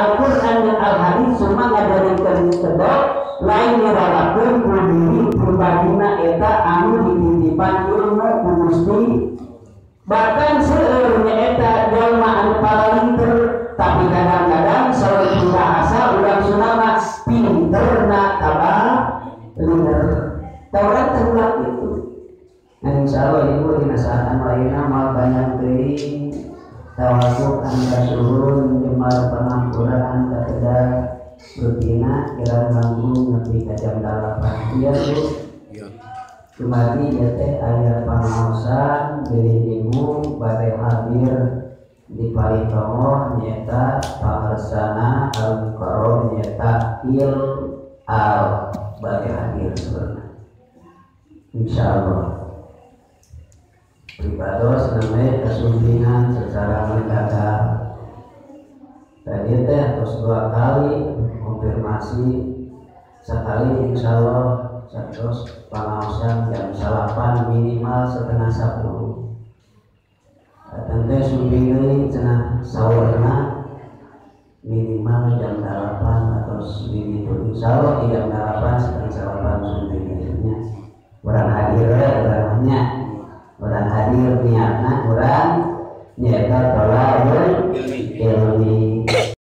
Al-Quran dan Al-Hadis cuma ngajarikeun kedok lain nyeralakeun ku diri pribadina eta anu dititipan ilmu ku Gusti. Bahkan seueur nyaeta jalma anu paralinter tapi kadang-kadang saur bahasa urang Sunda mah pinterna tabah linger. Taurat teh itu. Nah, insyaallah ibu dina saat anu ayeuna moal banyak teuing tawakuf anu kasuhun jemar pangampuran kakedar rutina kirang langkung nepi ka jam 8. Iya Bu. Iya. Kumargi ieu teh aya pangaosan bilih ibu bade hadir di Palitongoh nyaeta pangersana al-Mukarram nyaeta il al bade hadir sebenarnya. Insyaallah. Pribados namanya kesumpingan secara mendadak. Tadi teh terus 2 kali konfirmasi, sekali insyaallah terus pangaosan jam 9 minimal 9:30. Tante sumping deui cenah saurna minimal jam 8 atau begitu. Insyaallah di jam 8 8:30 sumping deui nya. Urang hadir we urang nya. Urang hadir niatna urang nyaeta tolabul ilmi.